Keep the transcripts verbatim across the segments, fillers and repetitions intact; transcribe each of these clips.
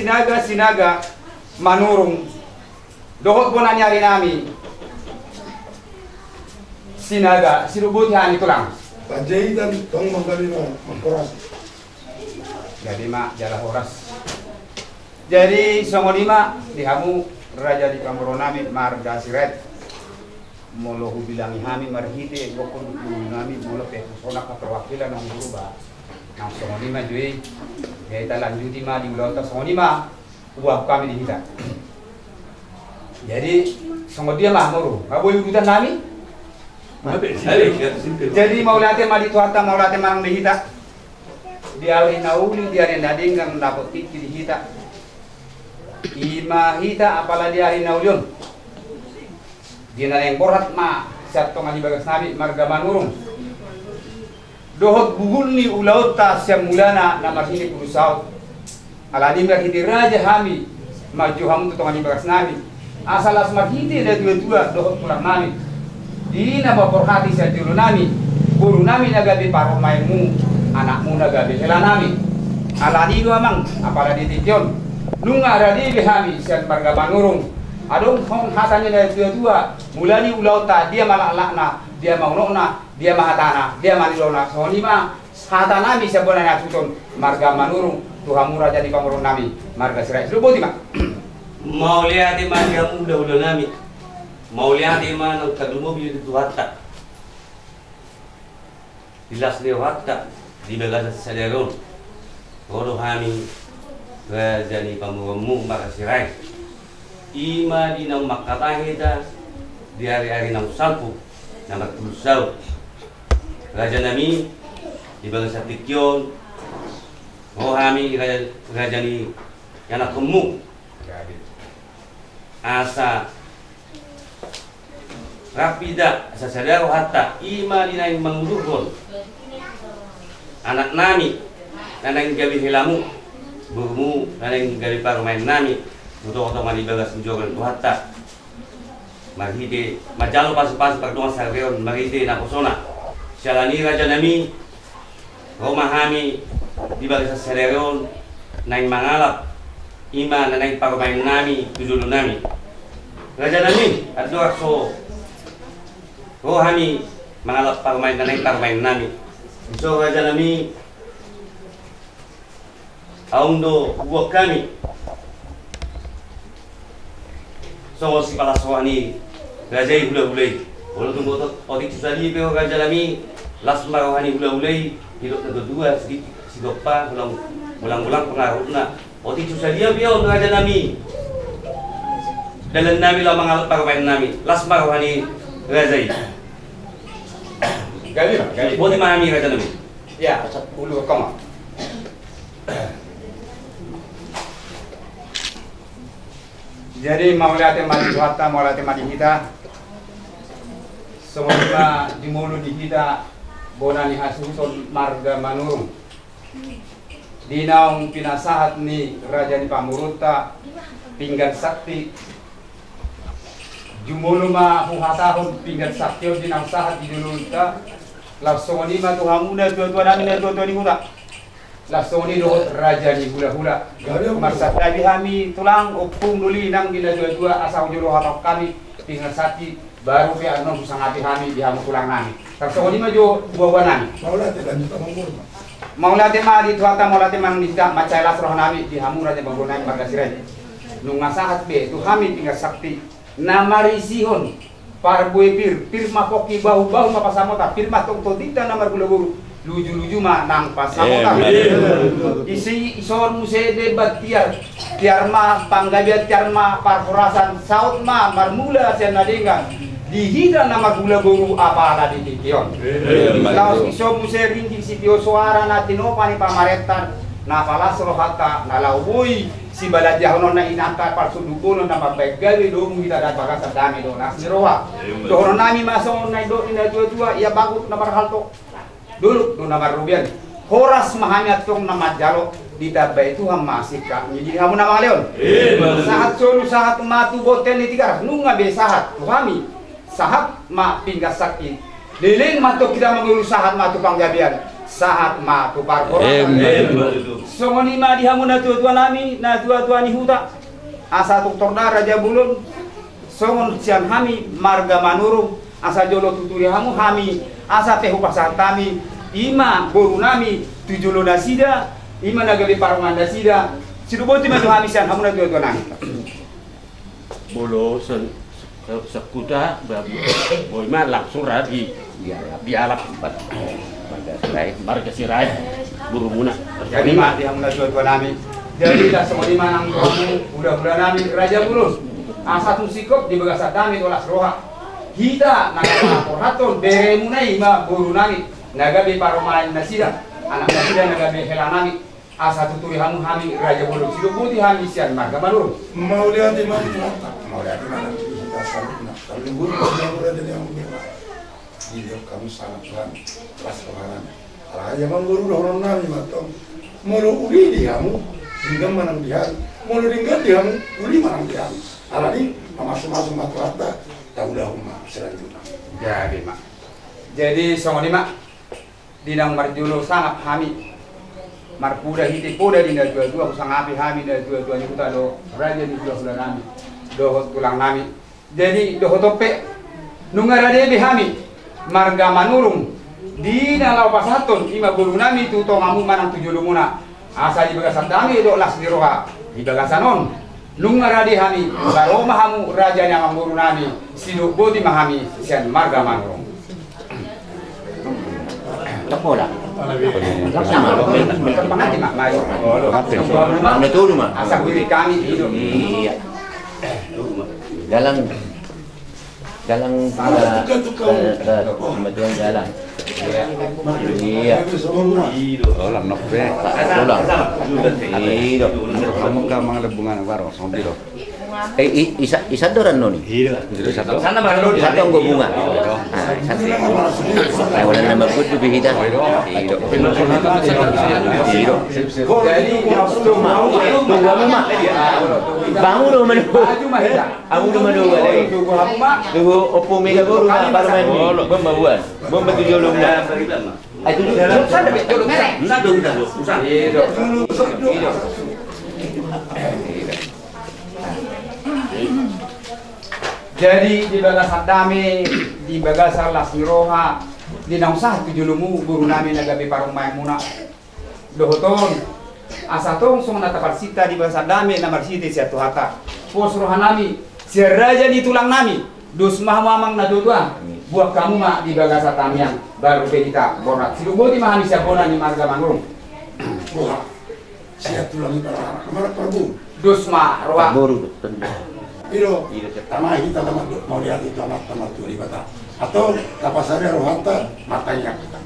Sinaga, Sinaga Manurung, dohot bona ni ari nami Sinaga, sidok boti hami tulang. Panjaitan tong manggabe ma, mangkorasi. Jadi ma jala horas. Jadi songon i ma di hamu raja ni pamoruon nami marga Sirait. Molo hubilangi hami marhite gokhon dulu nami, molo pe husonang perwakilan nang huruba. Nang songon i ma jo i. Jadi talanjuti ma di ulaonta songon i ma. Uap kami di hita. Jadi songon dia ma moru. Nga boi udutan nami. Jadi mauliate ma di Tuhanta, mauliate ma nang di hita. Di ari na uli, di ari na denggan, dapot tingki di hita. I ma hita apala di ari na uli on. Di na naeng borhat ma sian tonga ni bagas nami marga Manurung. Dohot buhul ni ulaonta sian mulana na marhite pudun saut. Alani marhite raja hami manjou hamu tu tonga ni bagas nami. Asa las marhite natuatua dohot tulang nami. Di na mamborhati sian jolo nami, boru nami na gabe parumaenmu, anakmu na gabe hela nami. Alani do amang, apala di tingki on. Nunga rade be hami sian marga Manurung. Adong hon hata ni natuatua, mula ni ulaonta, dia ma laklakna, dia ma unokna, dia ma hatana, dia ma nidokna, songon i ma hata nami sian bona ni hasuhuton marga Manurung tu hamu raja ni pamoruon nami marga Sirait. Sidok boti ma. Mauliate ma di hamu hulahula nami. Mauliate ma naung tarlumobi di Tuhanta. Di las ni rohanta di bagasan sadari on, ro do hami raja ni pamoruonmu marga Sirait. I ma di naung mangkatai hita di ari-ari naung salpu na marpudun saut. Raja nami, di bagasan tingki on ro hami raja, raja ni ianakkonmu. Asa rap hita, asa sada rohanta, i ma di naeng mangudurhon anak nami na naeng gabe helamu, borumu na naeng gabe parumaen nami tu tonga-tonga ni bagas ni joro ni Tuhanta. Marhite manjalo pasu-pasu pardongan sadari on marhite naposona. Siala ni i raja nami, ro ma hami di bagasan sadari on naeng mangalap i ma na naeng parumaen nami tu jolo nami. Raja nami, andorang so ro hami mangalap parumaen na naeng parumaen nami, dison raja nami, adong do huboan hami songon sipalas roha ni raja i hulahula i. Molo tung otik so sadia pe ho raja nami, las ma roha ni hulahula i, didok na dua-dua, si, sitompa, ulang, ulang-ulang pangarahutna. Otik so sadia pe ho raja nami, dalan nami laho mangalap parumaen nami, las ma roha ni raja i. Gabe ma, gabe. Boti ma hami raja nami. Ia, ulu koma. Jadi mauliate ma di Tuhanta, mauliate ma di hita. Songon i ma jumolo di hita bona ni hasuhuton marga Manurung. Di naung pinasahat ni raja ni pamoruonta pinggan sakti. Jumolo ma huhatahon pinggan sakti on di naung sahat di jolonta. Laos songon i ma tu hamu natuatua nami, natuatua ni huta. Laos songon i dohot raja ni hulahula. Marsantabi hami tulang, ompung, doli nang di natuatua, asa jolo hatahon hami pinggan sakti, baru pe annon husangapi hami di hamu tulang nami. Laos songon i ma jo buabua nami. Mauliate ma di Tuhanta, mauliate ma di hita, mansai las roha nami di hamu raja ni pamoruon nami marga Sirait. Nunga sahat be tu hami pinggan sakti na marisihon parbue pir, pir ma pongki, bahu, bahu ma pansamota, pir ma tongtong tinta na marhula boru, luju-luju ma nang pansamota. Isi, ison muse debat tiar, tiar ma panggabean, tiar ma parhorasan, saut ma marmula sian na denggan di hita na marhula boru apala di tingki on. Laos ison muse ringgit sitio soara na tinopa ni pamarenta, na palas rohanta, na laho boi sibalanjahonon na inanta, parsundukhonon na mambahen gabe domu hita, dan bagasan dame do na asli roha. Dohonon nami ma songon na nidok ni natuatua, ia bagot na marhalto, dolok do na marrobean. Horas ma hami antong na manjalo, ditambai Tuhan ma singkat ni di hamu na mangaleon. Sahat solu, sahat ma tu bontean ni Tigaras, nunga be sahat tu hami. Sahat ma pinggan sakti. Leleng ma antong hita mangolu, sahat ma tu panggabean. Sahat ma tu parhorasan. Emma tutu. Songon i ma di hamu natuatua nami, natuatua ni huta. Asa tung torda Raja Bolon, songon sian hami marga Manurung, asa jolo tuturi hamu hami, asa pe hupasahat hami, i ma boru nami tu jolo nasida, i ma na gabe parumaen nasida, sidok boti ma tu hami sian hamu natuatua nami. Molo se-, se-, sekuta, ba-, boi ma langsung ra di, dialap. Dialap. Marga Sirait. Marga Sirait, borumuna. Jadi ma di hamu natuatua nami. Jadi, asa songon i ma nang hamu hulahula nami Raja Bolon. Asa tung singkop di bagasan dame dohot las roha. Hita na gabe pasahathon beremuna i ma boru nami. Na gabe parumaen nasida. Anak nasida na gabe hela nami. Asa tuturi hamu hami Raja Bolon, sidok boti hami sian marga Manurung. Mauliate ma di Tuhanta, mauliate ma di hita saluhutna. Tarlumobi di hamu raja ni hamu Tuhan. Dilehon hamu sangap Tuhan, las roha nami. Alai amang boru, dohonon nami ma tong. Molo uli di hamu, denggan ma nang di hami. Molo denggan di hamu, uli ma nang di hami. Alani, mamasumasu ma Tuhanta, taulahon ma selanjutna. Jadi ma. Jadi songon i ma. Di naung marjolo sangap hami, marpoda hita poda di natuatua, husangapi hami natuatua ni huta dohot raja ni hulahula nami dohot tulang nami. Jadi dohot on pe, nunga rade be hami marga Manurung di na laho pasahathon i ma boru nami tu tongamu manang tu jolomuna. Asa di bagasan dame dohot las ni roha di bagasan on. Nunga rade hami, boi ma hamu raja ni amangboru nami, sidok boti ma hami sian marga Manurung. Tapola. Pangantin ma, mari. Pangantin. Tolu ma. Asa huiring hami, i do. Iya. Dalan Dalan, eh, eh, pembantuan jalan. Iya. Ulang, nok be. Ulang. Iya. Kamu ke Manglebungan baru, sombiro. Eh, i-, isa-, isa doran noni. Iya. Isa doran. Isa tonggo bunga. Ah, isa. Eh, ulang nama good tu bihita. Iya. Iya. Tunggu hamu ma. Bangun dulu, menunggu. Amu do manuga dai. Tugu opo mega boru ma parumaen ni. Bom ma buan. Bom ma tu jolomna. Ai tu. Jadi di bagasan dame, di bagasan las ni roha, di naung sahat tu jolomu boru nami na gabe parumaenmuna. Dohot on, asa tong songon na taparsinta di bagasan dame na marhite sian Tuhanta. Pos roha nami sian raja ni tulang nami. Dos ma hamu amang na tuatua. Buat hamu ma di bagasan tangiang, baru pe hita borhat. Sidok boti ma hami sian bona ni marga Manurung. Boha. Sian tulang ni parhara. Amang parboru. Dos ma roha. Parboru do. I do. Tama hita tama do. Mauliate tu Amanta Martua Debata. Antong tapasada rohanta martangiang hita.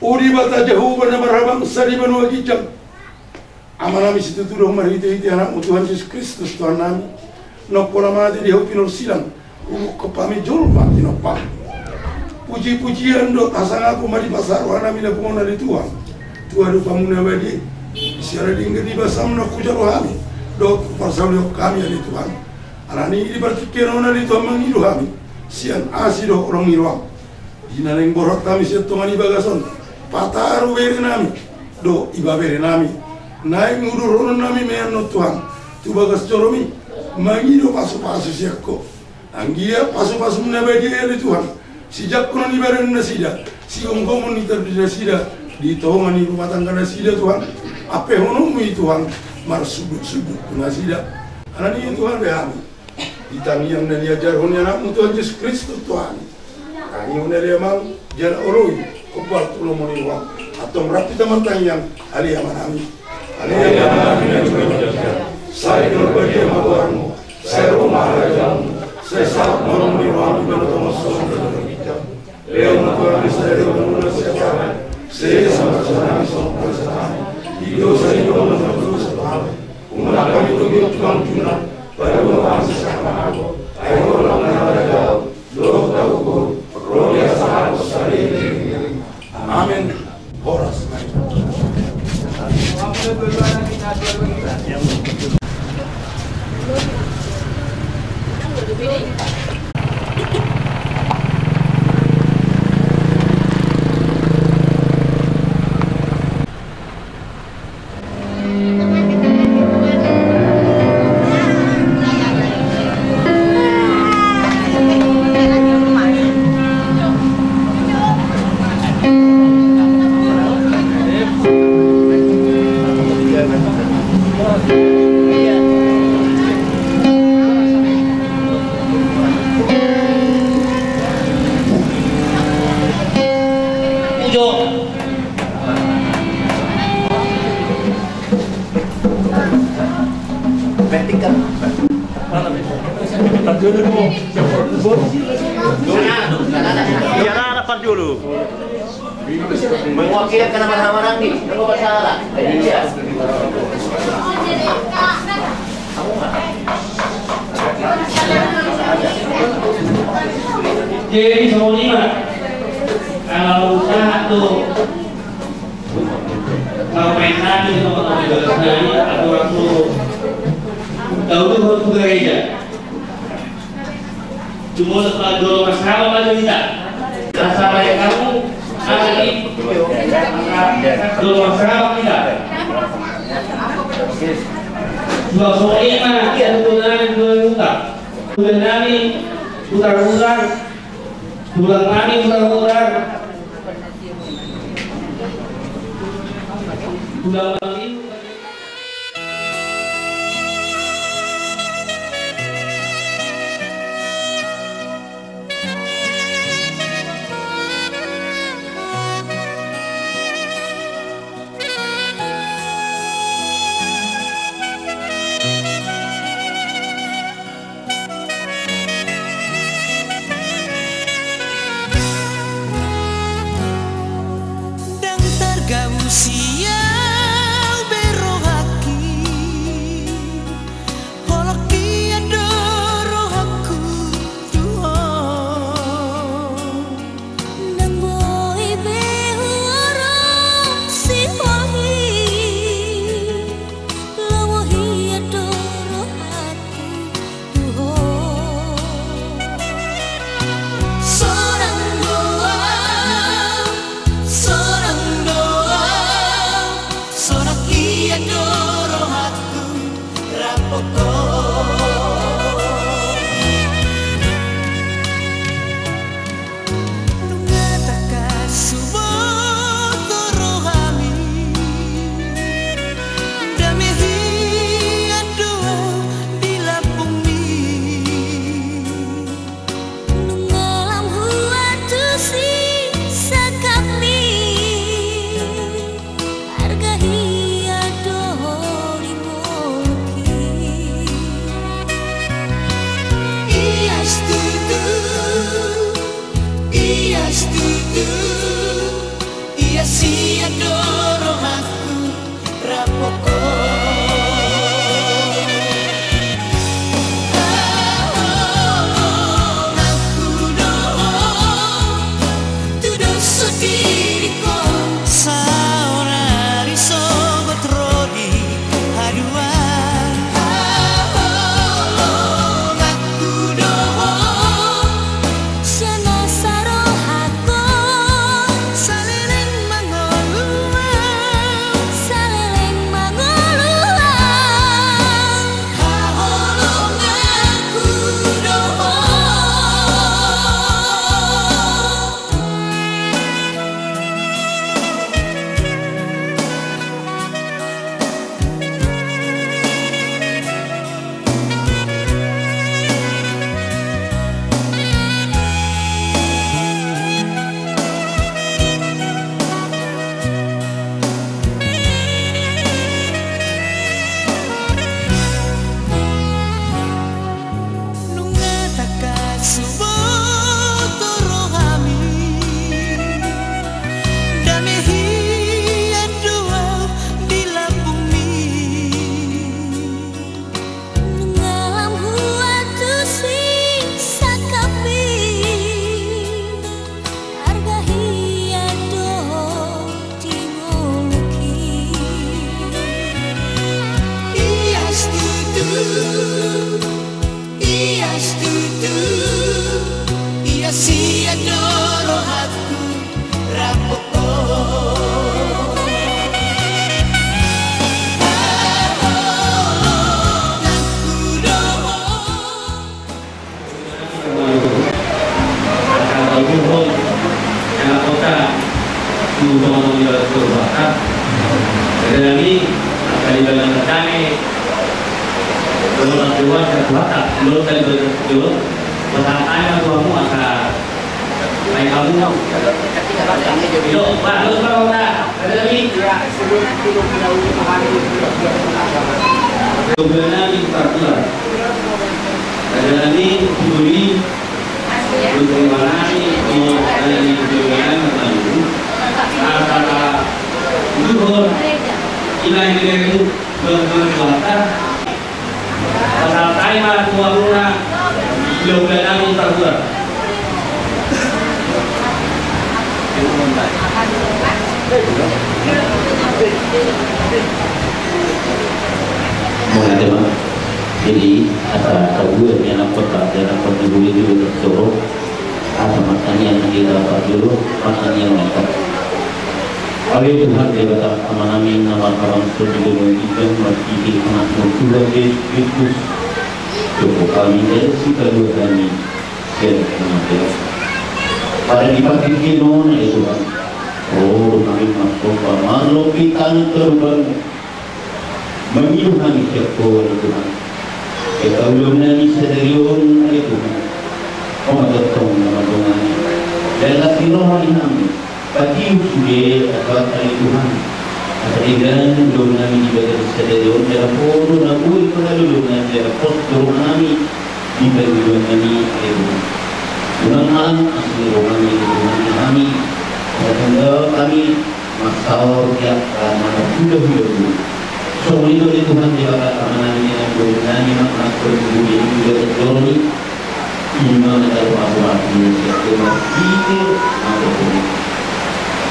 O Debata Jahowa na marhabangsa di banua ginjang, Amanami situtu do marhitehite Anakmu Tuhan Jesus Kristus Tuhannami, nang pola mate di hau pinorsilang, hubukkon hami jolma tinompam. Pujipujian dohot hasangapon ma dipasahat rohanami na pungu na di Tuhan tu adopanMu na badia i. Siala denggan ni basaM na hujalo hami dohot huparsaulihon hami ale Tuhan. Alani i di partingkian on ale Tuhan mangido hami sian asi dohot holong ni rohaM. Di na naeng borhat hami sian tonga ni bagas on, pataru berenami dohot ibeberenami. Naeng udurhononnami ma i annon Tuhan tu bagas joroMi, mangido pasupasu sian Ho. Anggiat pasupasuM na badia i ale Tuhan, sijangkon ni badan nasida, sigomgomon ni tondi nasida, di tonga ni rumah tangga nasida Tuhan, ampehononMu i Tuhan, marsundut-sundut tu nasida. Alani i Tuhan, ale hami di tangiang na niajarhon ni Anakmu Tuhan Jesus Kristus Tuhan. Tangiang na ale Amang, jala oloi, hombar tu lomo ni rohaM. Antong rap hita martangiang, ale Amanami. Ale Amanami na di banua ginjang, sai pinarbadia ma goarMu, sai ro ma harajaonMu, sai saut ma lomo ni rohaM di banua tonga on songon na di banua ginjang. Lehon ma tu hami sadari on hangoluan siapari, sesa ma pasu hami songon pasu hami di dosa ni angka na mardosa tu hami. Unang hami togihon tu pangunjunan, palua ma hami sian pangago. Ai Ho do na mangalehon harajaon dohot hagogoon, ro di hasangapon saleleng ni lelengna. Amen. Horas. Mewakili kena marhamarang di, nggak masalah. Iya. Jadi songon i ma, kalau usaha tu, kalau main nami tu, kalau main nami, atau waktu tahu tu, waktu gereja. Cuma lepas dua masalah aja kita. Masalah yang kamu, salah ini. Dua masalah kita. Dua poin mah, ya, dua nami, dua utang. Dua nami, utang-utang. Tulang nami, utang-utang. Tulang nami. Ndang targabus i au be rohangki, holong hian do rohangku tu ho. Ndang boi be huorong sihohi, lomo hian do rohangku tu ho. Sonang do au, sonang do au, sonang hian do rohangku. Nunga tangkas huboto rohami, dame hian do au di lambungmi. Nunga lam huantusi sangkapmi, arga hian do ho di ngolungki. Ias tutu, ias tutu, ias hian do rohangku. Sian nasa rohangku, saleleng mangolu au, saleleng mangolu au. Haholonganku do ho. Nunga tangkas huboto rohami, dame hian do au di lambungmi. Nunga lam huantusi sangkapmi, arga hian do ho di ngolungki. Ias tutu, ias tutu, ias hian do rohangku. Pasahat ma tu hamu asa baen hamu. Ido, Pak, terus, Pak, Pak. Ada lagi? Dua nami partulan. Jadi, diberi untuk mana ni, mau dari diberi mana ni, asal duhur, ilang-ilang itu, betul-betul kuasa. Pasahat hami ma tu hamuna, lobi nami saudara. Mulai, Bang. Jadi, asa saudara ni anak kota, anak kota dulu juga tersuruh. Asa martangiang hita parjolo, martangiang hita. Ale Tuhan Debata Amanami, na marhabangsa di banua ginjang, marhite Anakmu Tuhan Jesus Kristus, jumpa hami, denggan sipalua hami sian hamatean. Pada di partingkian on, ale Tuhan, ro hami marsomba, marlobi tangan tu adopanMu. Mangido hami sian Ho, ale Tuhan. Ia ulaon nami sadari on, ale Tuhan, Ho ma tongtong na mandongani. Jala las ni roha ni hami, patiur sude, ale Tuhan. Asa denggan ulaon nami di bagasan sadari on, jala Ho do na boi mangalului nami, jala pos do roha nami di pangidoan nami, ale Tuhan. Unang malang asi ni roha nami, ale Tuhan, di hami. Asa tongtong hami marsaor, ia, ah, marhula-hula dulu. Songon i do, ale Tuhan Debata Amanami, di na boru nami, ma, ma, boru nami, di bagasan joro ni, ima na jalo pasu-pasu ni sian Ho, ma, pikir, ma, pikir.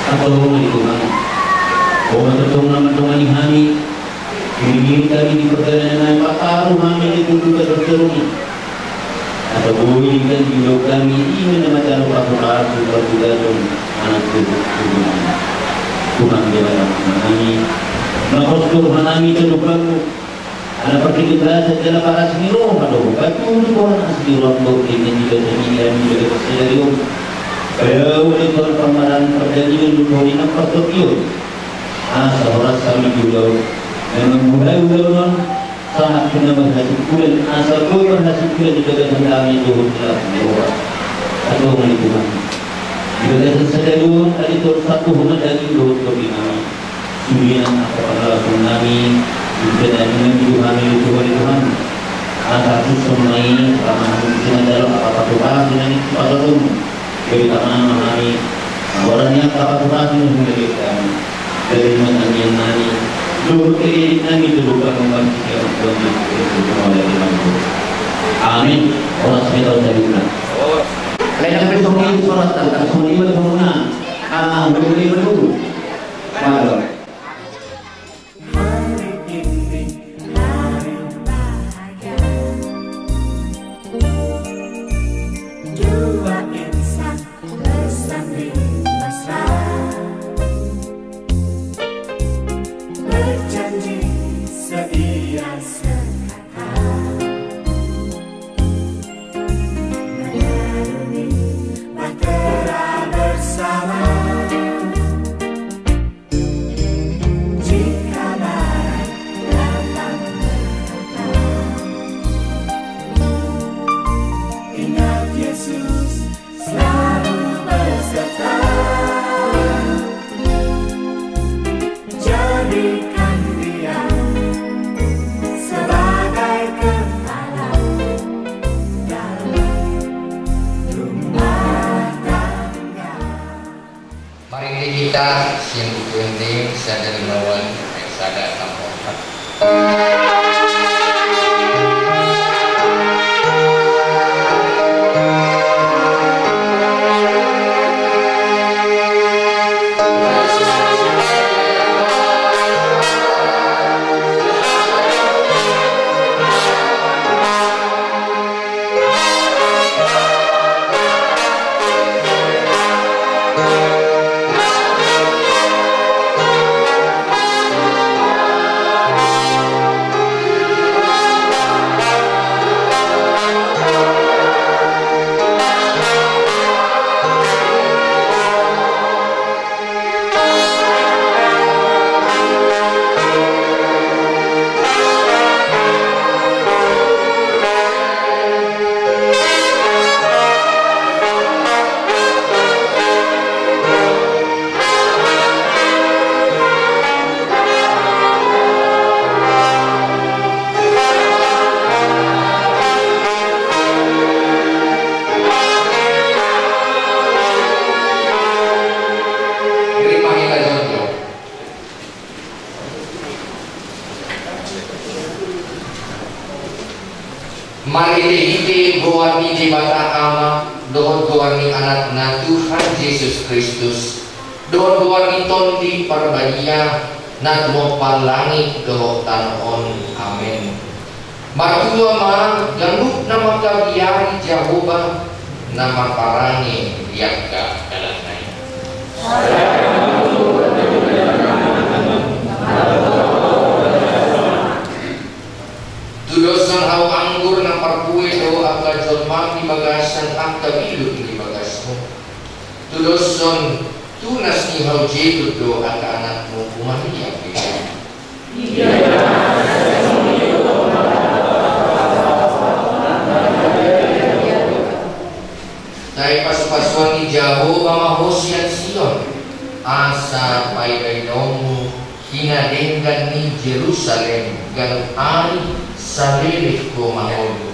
Antong, ale Tuhan, Ho ma tongtong na mandongani hami, iring-iring hami di pardalanan nami, pataru hami di bagasan joro ni. Asa boi denggan di ulaon nami, ima na manjalo pasu-pasu, partugason anak tubu, tubu nami. Tuhan Debata Amanami, na pos do roha nami tu adopanMu. Ala partingkian basa jala parasi ni roha do, patuduhon asi ni rohaM do, denggan di bagasan i, di bagasan sadari on. Padaohon, ale Tuhan, parmaraan, pardagingon dohot partondion. Asa horas hami di ulaon, na mamulai ulaon on, sahat tu na marhasimpulan, asa boi marhasimpulan di bagasan dame dohot las ni roha. Antong, ale Tuhan, di bagasan sadari on, ale Tuhan, satuhon ma daging dohot tondi nami. Sude nang angka pangalaho nami, di bagasan nami, di hami, di Tuhan, di Tuhan. Asa suksuk ma i, pamangan di sini jalo, apa-apa tu paham, di nami, pasotung. Jadi, tama ma hami, anggo ra nian papaturasi ma hami, dari mata nian nami, dohot kededik nami, tu adopanMu, marhite Anakmu Tuhan Jesus Kristus, Tuhan nami. Amin. Horas ma hita on, jadi, nah. Lain pe songon i, horas, tangkas songon i ma songon i. Ah, dulu, dulu. Halo. Hari ini hari bahagia, dua insan bersanding mesra, berjanji setia sekata, mengarungi bahtera bersama. Jika baik dalam berkata, ingat Yesus selalu beserta. Jadikan Dia sebagai kepala dalam rumah tangga. Marende hita sian Buku Ende sada lima opat ayat sada sampe opat. Di goar ni Debata Ama, dohot goar ni Anakna Tuhan Jesus Kristus, dohot goar ni Tondi Parbadia, na tumompa langit dohot tano on. Amen. Martua ma ganup na mangkabiari Jahowa, na marparange di angka dalanna i. Tudoshon hau anggur na parbue do angka jolma di bagasan angka bilut di bagasmu. Tudoshon tunas ni hau jetut do angka anakmu, umat ni Jahowa. Tahe pasupasuon ni Jahowa ma ho sian Sion, asa paida-idaonmu hinadenggan ni Jerusalem ganup ari saleleng ho mangolu.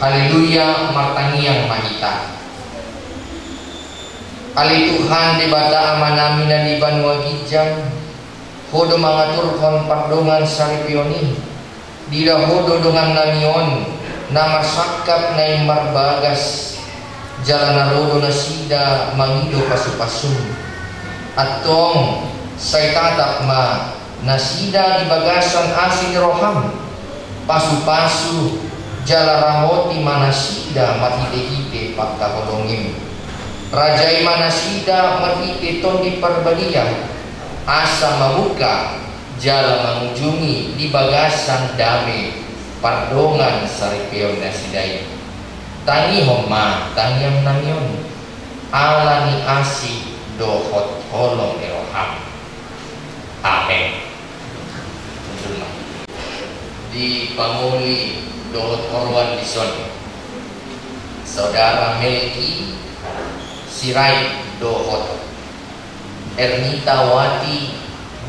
Haleluya, martangiang ma hita. Ale Tuhan Debata Amanami na di banua ginjang, Ho do mangaturhon pardongan saripeon i. Diida Ho do dongannami on, na marsangkap naeng marbagas, jala na ro do nasida mangido pasupasum. Antong, sai tatap ma nasida di bagasan asi ni roham. Pasupasu, jala ramoti ma nasida marhitehite pangkaholongim. Rajai ma nasida marhite Tondi Parbadia, asa mamungka jala mangujungi di bagasan dame pardongan saripeon nasida i. Tangihon ma tangiangnami on, ala ni asi dohot holong ni roham. Amen. Mundul ma. Dipangoli dohot oroan dison Saudara Melki Sirait dohot Ernita Wati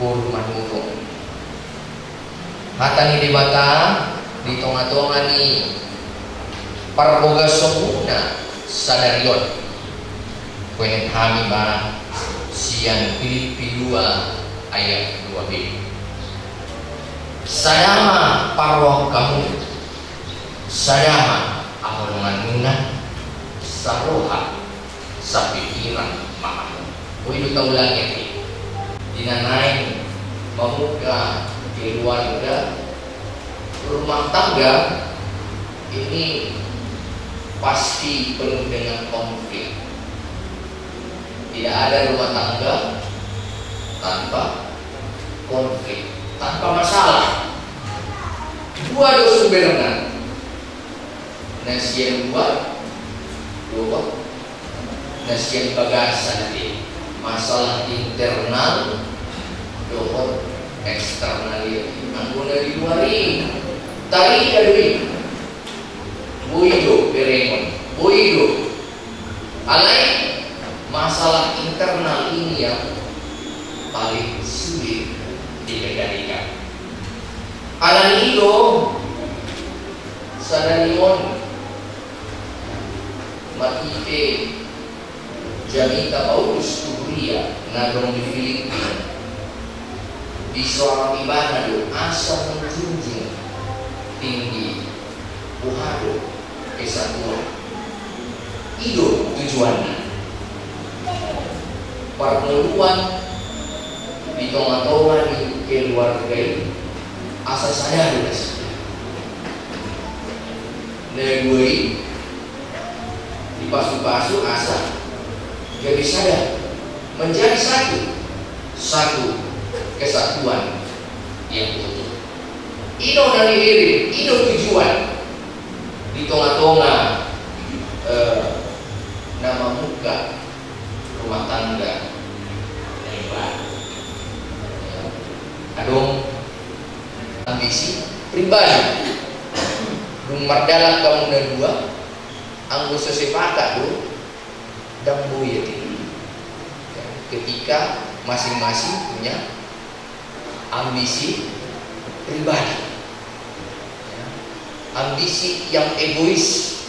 boru Manurung. Hata ni Debata di tongatonga ni parbogasonmuna sadari on. Huenet hami ma sian Pilippi dua ayat dua b. Sada ma parrohangmuna, sada ma haholonganmuna, saroha, sapikiran ma hamu. Boi do taulangi ate. Di na naeng mamungka keluarga, rumah tangga ini pasti penuh dengan konflik. Tidak ada rumah tangga tanpa konflik, tanpa masalah. Dua do sumberna. Na sian luar, dua, na sian bagasan i, masalah internal dohot eksternal i. Anggo na di luar i, tarida do i. Boi do berengon, boi do. Alai masalah internal ini yang paling sulit dikendalikan. Alani i do sadari on marhite jamita Paulus tu huria na adong di Filippi, disoal ibana do asa manjunjung tinggi, boha do kesatuan. I do tujuanna. Parngoluan di tongatonga ni keluarga i asa sada do nasida. Na dua i dipasupasu asa gabe sada, menjadi satu, satu kesatuan yang utuh. I do na nihirim, i do tujuan di tongatonga, eh, na mamungka rumah tangga na imbaru. Adong ambisi pribadi. Dung mardalan hamu na dua, anggo so sepakat do, ndang boi ate. Ya, ketika masing-masing punya ambisi pribadi. Ya, ambisi yang egois.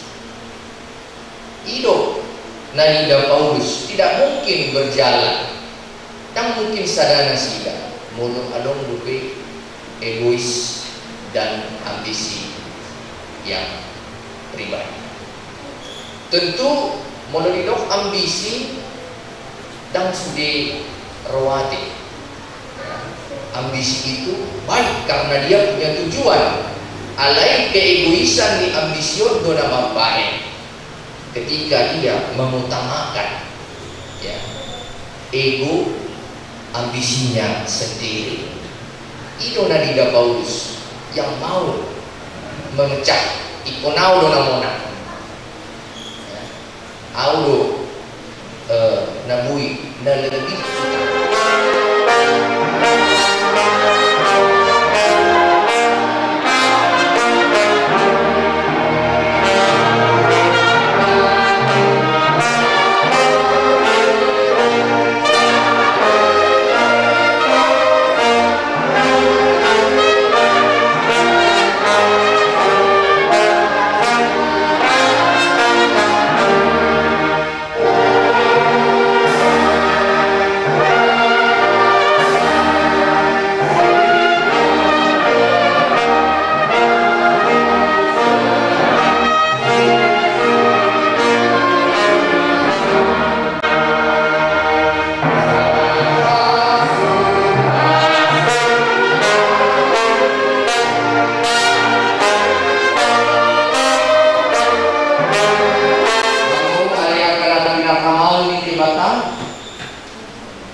I do na nida Paulus, tidak mungkin berjalan Ndang mungkin sada nasida molo adong dope egois dan ambisi yang pribadi. Tentu molo didok ambisi, ndang sude ro ate. Ya, ambisi itu baik karena dia punya tujuan. Alai keegoisan ni ambisi on do na mambahen ketika dia mengutamakan, ya, ego, ambisinya sendiri. I do na nida Paulus yang mau memecah, ingkon au do na monang. Ya. Au do, eh, na boi, na lebih utama.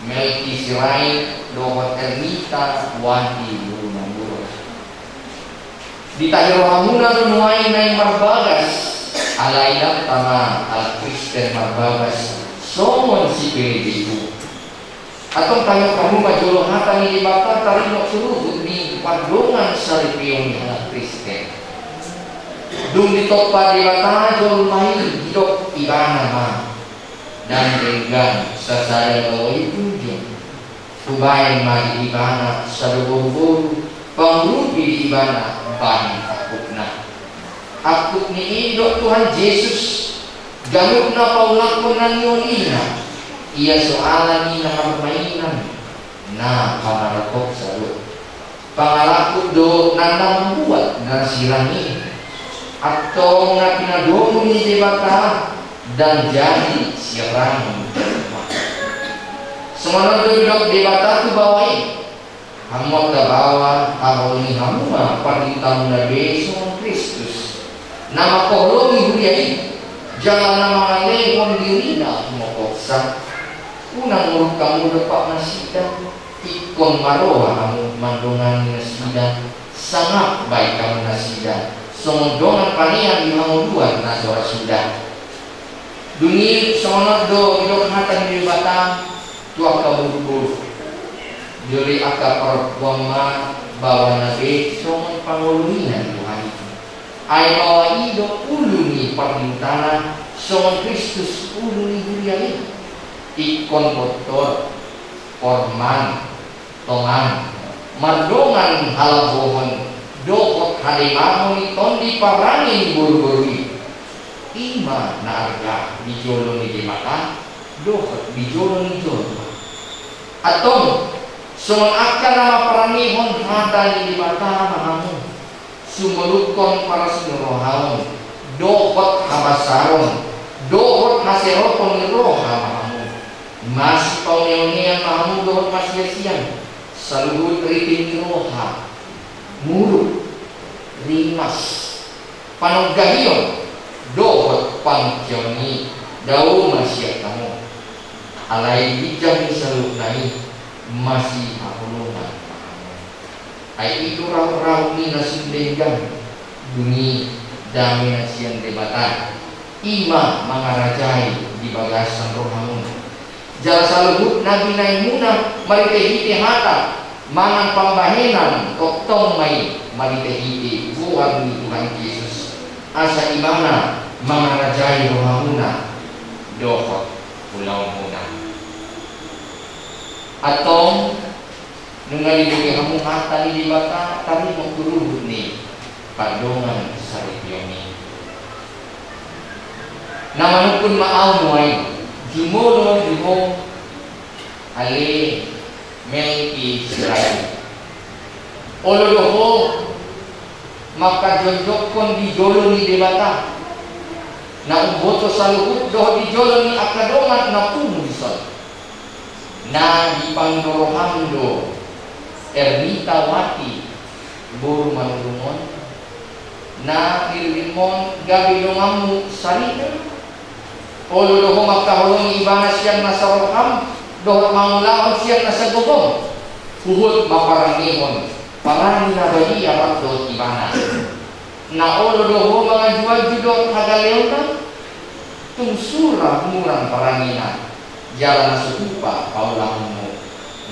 Melki Sirait dohot Ernita Wati Burumamburo. Ditahi rohamuna do nuaeng naeng marbagas, alai ndang tama halak Kristen marbagas songon sipelebegu. Antong tahion hamu ma jolo hata ni Debata taringot tu ruhut ni pardongansaripeon ni halak Kristen. Dung ditompa Debata jolma i, didok ibana ma, ndang denggan sasada na boi punjung. Hubahen ma di ibana sada boruboru, pangurupi di ibana bahen angkupna. Angkup ni i didok Tuhan Jesus, ganup na paulakhon na niolina, ia so ala ni na marmainan, na pamarapotsa do. Pangalangkup do na mambuat na sirang i. Antong na pinadomu ni Debata ndang jadi sirang. Songon on do didok Debata tu baoa i. Hamu angka baoa, haholongi hamu ma pardiutamuna be songon Kristus, na mangkaholongi huria i, jala na mangalehon dirina humongkopsa. Unang muruk hamu dompak nasida. Ingkon maroha hamu mandongani nasida, sangap baen hamu nasida songon dongan panean di hangoluan na so ra suda. Dung i songon on do didok hata ni Debata tu angka boruboru. Jolo i angka parompuan ma baoana be songon pangoloi ni Tuhan i. Ai baoa i do ulu ni pardiutana songon Kristus ulu ni huria i. Ingkon botor, porman, tongan, mardongan halambohon dohot hademahon ni tondi parange ni boruboru i. I ma na arga di jolo ni Debata dohot di jolo ni jolma. Antong songon angka na mamparangehon hata ni Debata ma hamu. Sumolukhon paras ni roha on dohot habasaron dohot haseropon ni roha ma hamu. Masipaoneonean ma hamu dohot masiasian, saluhut riting ni roha, muruk, rimas, panonggahion dohot panguntion i. Dao ma sian hamu. Alai ginjang ni saluhutna i masihaholongan ma hamu. Ai i do rahut-rahut ni na sun denggan. Dung i dame na sian Debata, i ma mangarajai di bagasan rohamuna. Jala saluhut na binaenmuna marhite-hite hata manang pambahenan, tongtong ma i marhite-hite goar ni Tuhan Jesus, asa ibana mangarajai rohamuna dohot ulaonmuna. Antong nunga dibege hamu hata ni Debata taringot tu ruhut ni pardongansaripeon i. Na manungkun ma ahu nuaeng, jumolo di ho Ale Melki Sirait, olo do ho mangkajongjongkon di jolo ni Debata, na umboto saluhut dohot di jolo ni angka dongan na pungu dison. Na dipangido roham do Ernita Wati boru Manurung on, na niluluanmon gabe donganmu saripe. Olo do ho mangkaholongi ibana sian nasa roham dohot mangulahon sian nasa gogom, huhut mamparangehon parange na badia rap dohot ibana. Na olo do ho manganjuanju dohot hagaleonna, tung sura murang parangena, jala na so hupa paulahonmu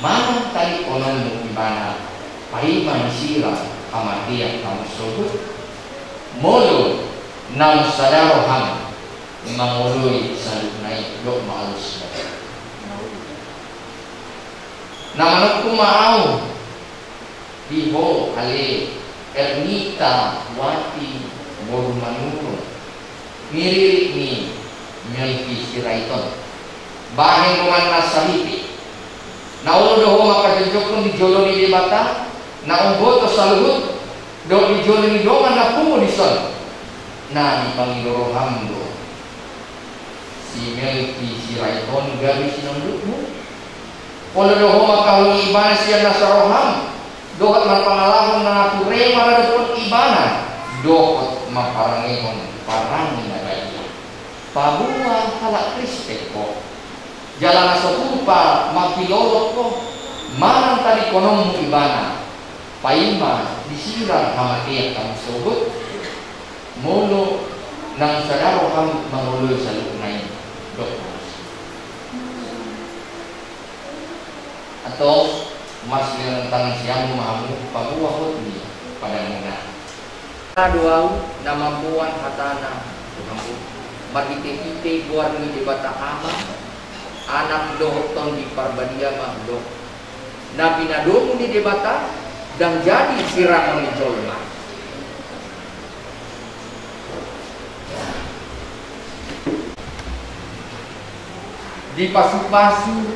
manang talingkononmu ibana, paima disiram hamatean hamu sogot. Molo naung sada roham mangoloi saluhutna i, dok ma alusmu. Na manungkun ma ahu di ho ale Ernita Wati boru Manurung, niririt ni Melki Sirait on, bahen donganna saripe. Na olo do ho mangkajongjongkon di jolo ni Debata, na umboto saluhut dohot di jolo ni dongan na pungu dison. Na dipangido roham do si Melki Sirait on gabe sinondukmu. Olo do ho mangkaholongi ibana sian nasa roham dohot marpangalahon na ture maradophon ibana dohot mamparangehon parange na badia. Paboa halak Kristen ho, jala na so hupa mangkilolot ho manang talingkononmu ibana, paima disiram hamatean hamu sogot. Molo naung sada roham mangoloi saluhutna i, dok ma alusmu. Antong marsiganangan tangan sian hamu ma hamu paboa hot ni padanmuna. Asa do ahu na mamboan hatana tu hamu marhitehite goar ni Debata Ama, Anak dohot Tondi Parbadia ma hudok. Na pinadomu ni Debata ndang jadi sirangon ni jolma. Dipasupasu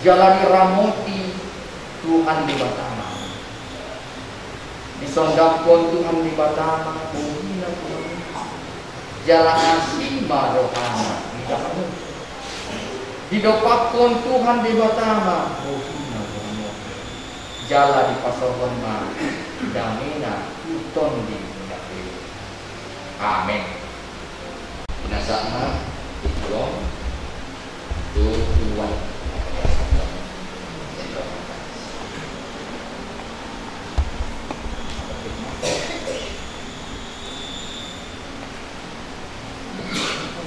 jala diramoti Tuhan Debata ma. Disondangkon Tuhan Debata ma bohina tu hamu, jala asi ma rohana mida hamu. Didompakkon Tuhan Debata ma bohina tu hamu, jala dipasaorhon ma damena tu tondim. Amen. Pinasahat ma di kolom tu Tuhan.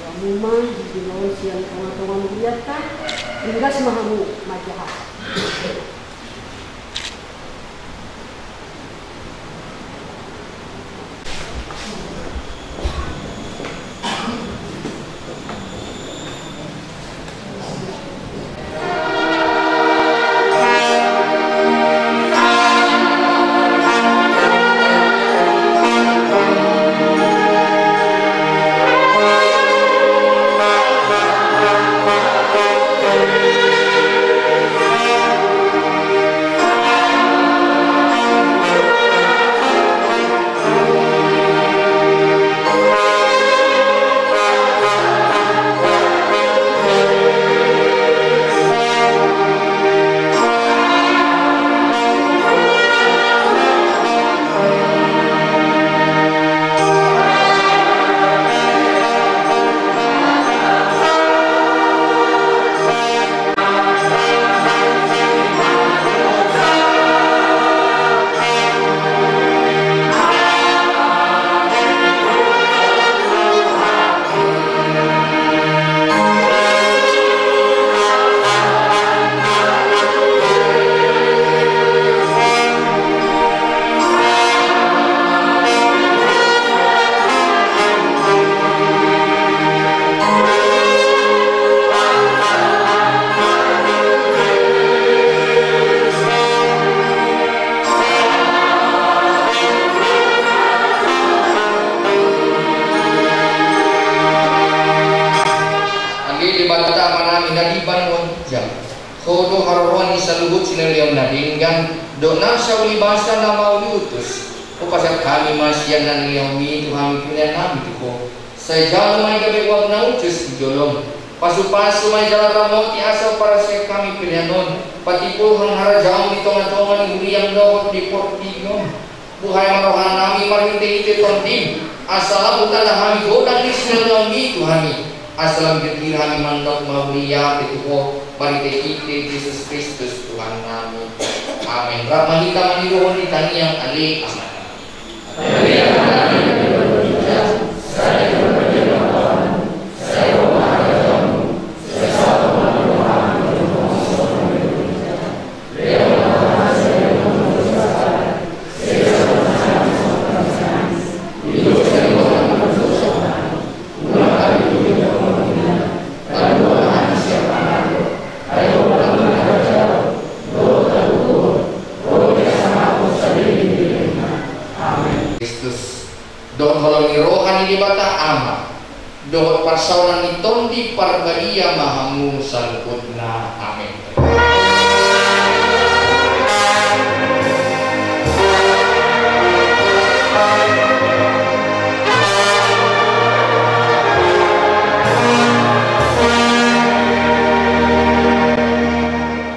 Hamu ma di jolo sian tongatonga ni hurianta, ringgas ma hamu manjaha. denggan, dohot nang sauli basa na mauli utus. Hupasahat hami ma sian na nilehonmi tu hami pelean nami tu Ho. Sai jalo ma i gabe uap na uncus tu jolom. Pasupasu ma i jala ramoti asa huparsae hami pelean on patimbulhon harajaonmu di tongatonga ni huriam dohot di portibi on. Buhai ma roha nami marhitehite tondim, asa lam hutanda hami godang ni sinamotmi tu hami, asa lam girgir hami mandok mauliate tu Ho marhitehite Jesus Kristus Tuhan nami. Amen. Rap ma hita mangidohon di tangiang Ale Ama. Kristus, dohot holong ni roha ni Debata Ama, dohot parsaoran ni Tondi Parbadia ma hamu saluhutna. Amen.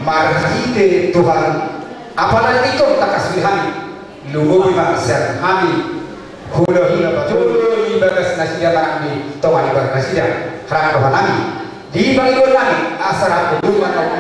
Marhite Tuhan, apala na ito takkas ni hami, lumobi ma sian hami. Hula-hula patulun di bagas nasida manang di tonga ni bagas nasida, rap roha nami di pangidoan nami asa rap hubungan.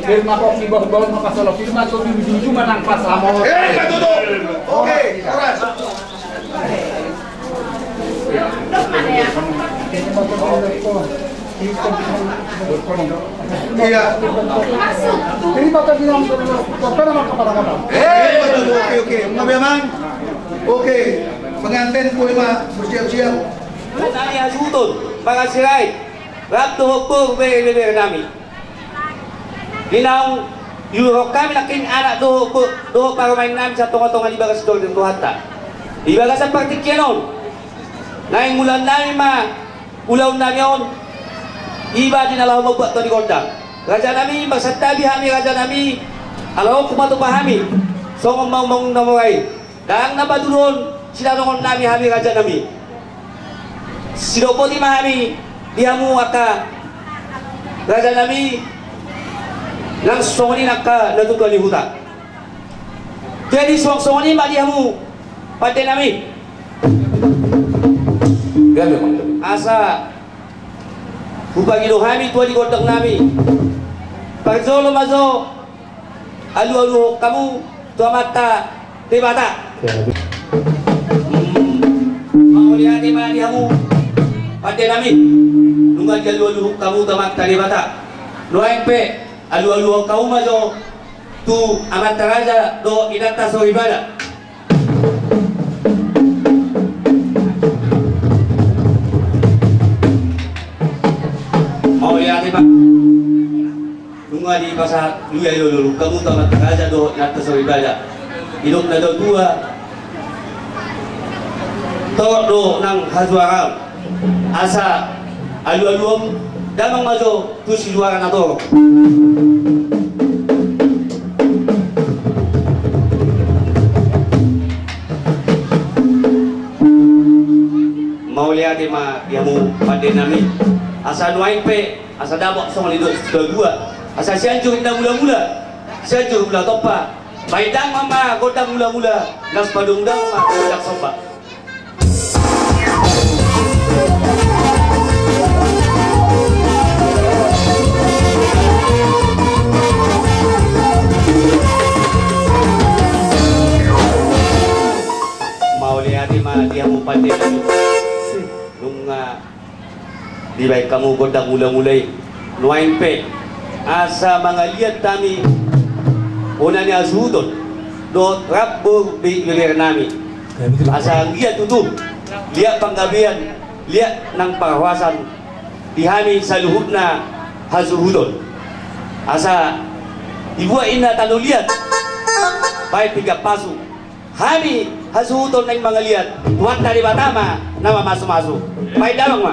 Firma kok di bawah-bawah, maka salah firma, tuh, tuh, tuh, tuh, manang pas. Eh, betul, tuh. Oke, horas. Iya. Eh, betul, oke, oke. Maaf ya, Mang. Oke, pengantin, boi ma bersiap-siap. Nami hasuhuton, pangasirahon, rap dohot boru, bere-bere nami. Di naung diuluhon hami nangkin anak dohot bo-, dohot parumaen nami sian tonga-tonga ni bagas joro ni Tuhanta. Di bagasan partingkian on, naeng ulaon nami ma ulaon nami on, iba di na laho mambuat tua ni gondang. Raja nami, marsantabi hami raja nami, ala on hupatupa hami songon mangungmangung na mora i. Ndang na patuduhon sinanongon nami hami raja nami. Sidok boti ma hami di hamu angka raja nami, nang songon i nang angka natua-tua ni huta. Jadi suang songon i ma di hamu pande nami. Asa hupangido hami tua ni gondang nami. Parjolo ma jo alu-aluhon hamu tu Amanta Debata. Mauliate ma di hamu pande nami. Nunga dialu-aluhon hamu tu Amanta Debata. Nuaeng pe alu-aluhon hamu ma jo tu amanta raja dohot inanta soripada. Mauliate ma. Nunga dipasahat, nunga dialu-aluhon hamu tu amanta raja dohot inanta soripada. Didok na tua-tua, torop do nang hajuaraan. Asa alu-aluhon damang ma jo tu sijuara na torop. Mauliate ma di hamu pande nami. Asa nuaeng pe asa dapot songon nidok situa-tua, asa Sianjur inna mula-mula, Sianjur mula tompa. Baen damang ma gondang mula-mula, laos padomu damang ma gondang somba. Mauliate ma di hamu pande nami. Nunga dibaen hamu gondang mula-mula i. Nuaeng pe asa mangaliat hami bona ni hasuhuton dohot rap boru, bere-bere nami. Asa anggiat tutu liat panggabean, liat nang parhorasan di hami saluhutna hasuhuton. Asa dibuat inna tano liat, baen pinggan pasu. Hami hasuhuton naeng mangaliat, Tuhanta Debata ma na mamasu-masu. Baen damang ma.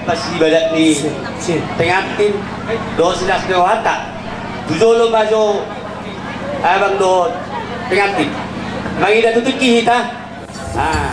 Pas ibadat ni pengantin dohot silas ni rohanta. Tu jolo ma jo abang dohot pengantin. Mangida tu tingki hita. Ah.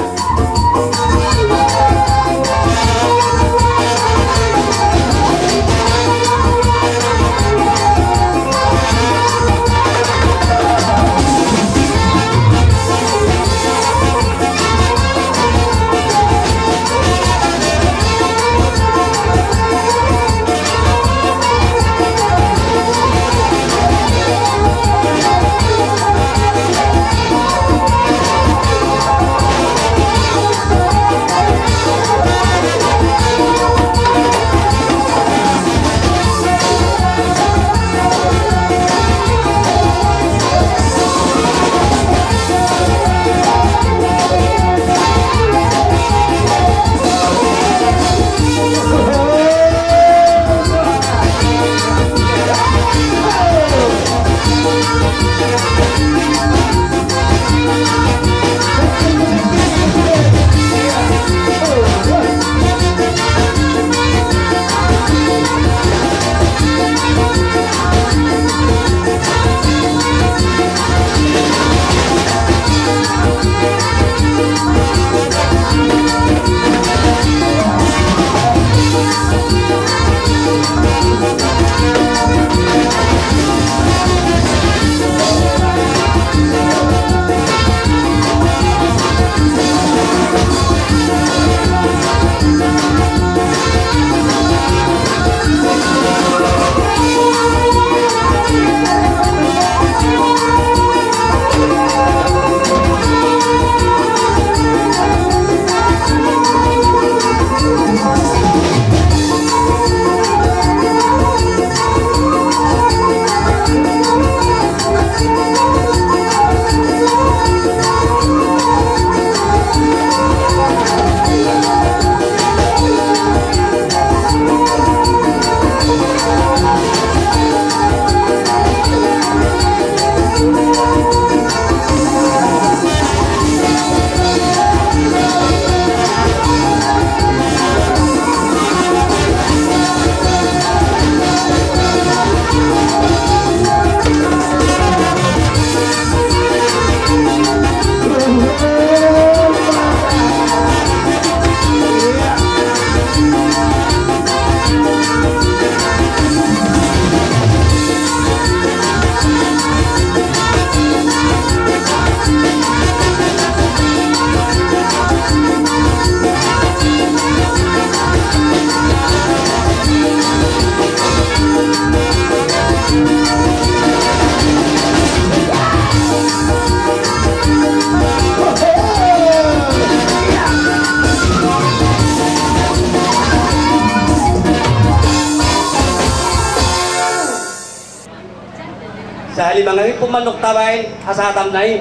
Sahali mangariphon mandok tabaen hasahatan nai.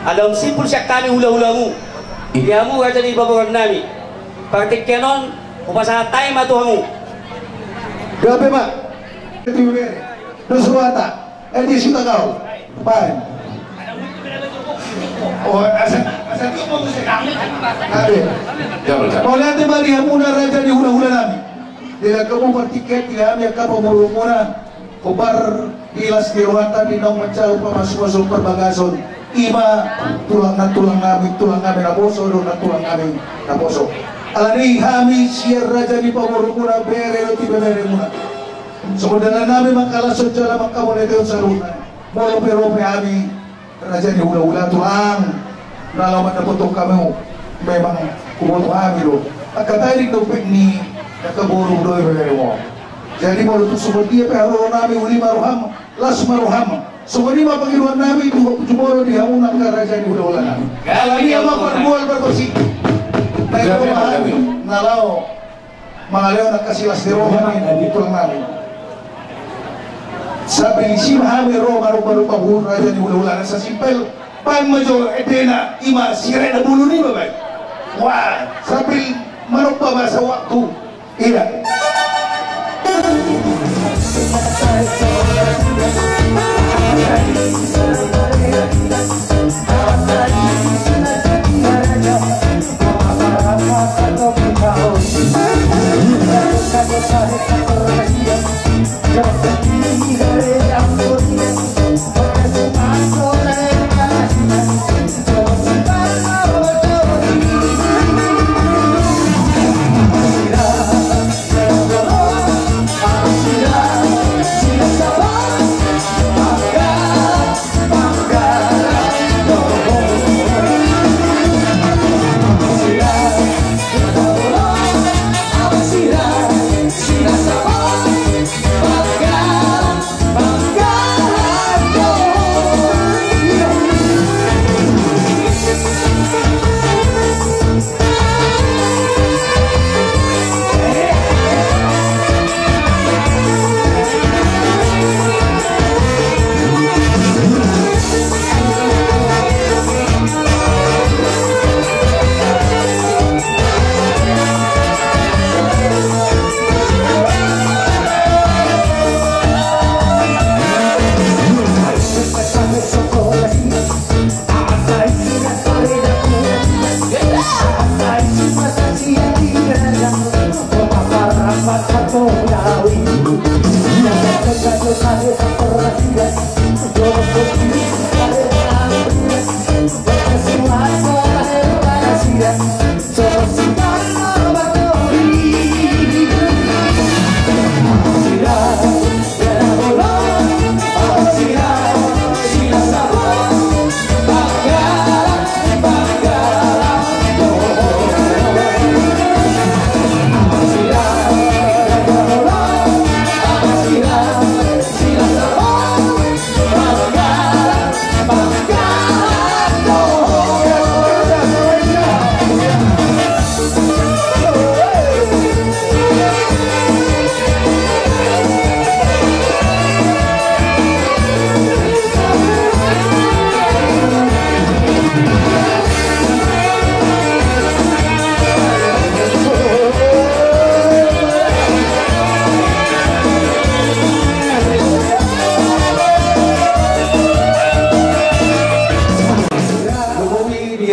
Adong simpul sian hami hulahulamu. Di hamu raja ni pamoruon nami. Partingkian on hupasahat hami ma tu hamu. Gabe ma. Dos rohanta. Eh, di suta kau. Baen. Oh, asa, asa tu mau musik kami. Gabe. Mauliate ma di hamuna raja ni hulahula nami. Di langkamu partingkian di hami angka pamoruonmuna. Hombar di las ni rohanta di naung manjalo pamasumasu parbagason. Ima tulang nantulang nami, tulang nami naposo dohot nantulang nami naposo. Alani hami sian raja ni pamoruonmuna bere dohot ibeberemuna. Songon dalan nami mangkalashon jala mangkamonetehon saluhutna. Molo pe ro pe hami raja ni hulahula tulang na laho mandapothon hamu, memang huboto hami do. Angka taring dope ni angka boru dope memang. Jadi molo tung songon dia pe haroronami, uli ma roham, las ma roham. Songon i ma pangidoan nami tu jumolo di hamu angka raja ni hulahula nami. Alani i ma parmual pargonsi. Na i do ma hami na laho mangalehon angka silas ni roha ni tulang nami. Sampe disi ma hami ro maromba-romba tu raja ni hulahula na sasimpel. Baen ma jo endena, ima sirena bulu ni ma baen. Wah, sambil maromba masa waktu. Ida.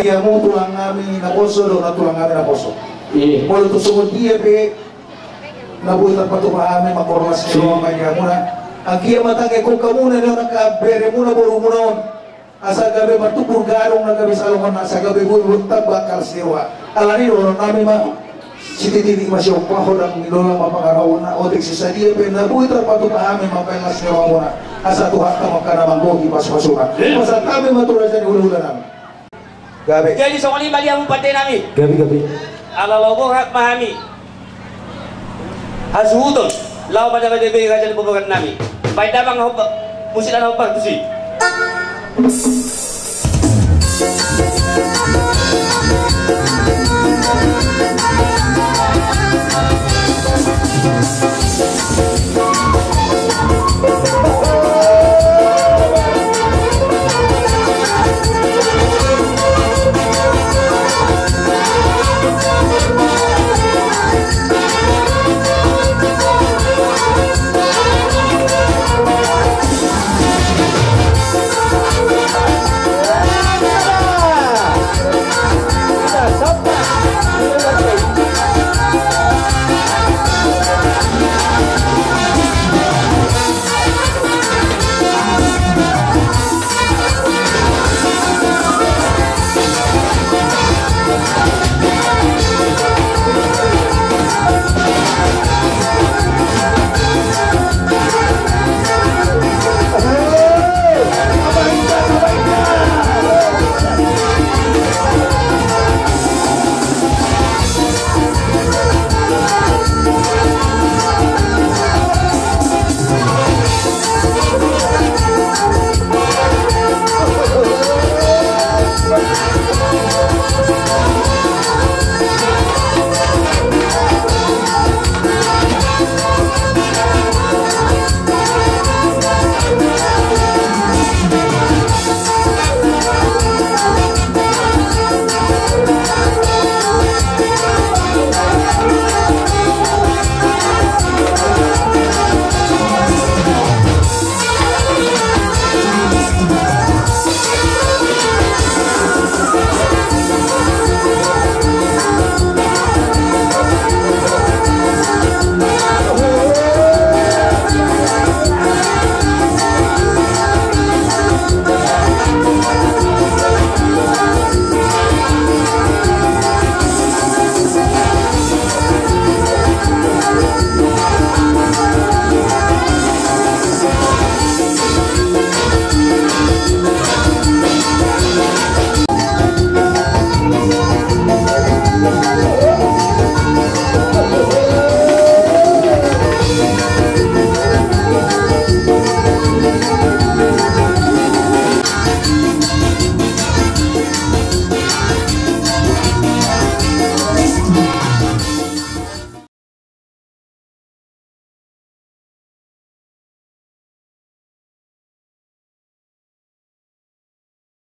Ia hamu tulang nami naposo dohot tulang nami naposo. Molo tung songon dia pe na boi tarpatupa hami mangkorhon las ni roha ma di hamuna. Anggiat ma tangihon hamuna ni on angka beremuna borumuna on. Asa gabe martumbur gadong na gabe salongan, asa gabe boi tamba las ni roha. Alani dohonon nami ma, sititi ma siompa, hodang ni lola ma pangarahutna, otik si sadia pe na boi tarpatupa hami mambahen las ni rohamuna. Asa Tuhanta ma angka na manggohi pasupasuna. Pasahat hami ma tu raja ni hulahula nami. Gabe. Jadi songon i ma di hamu pande nami. Gabe, gabe. Ala laho borhat ma hami hasuhuton, laho mandapot be raja ni pomparan nami. Baen damang hombar, musik na hombar tusi.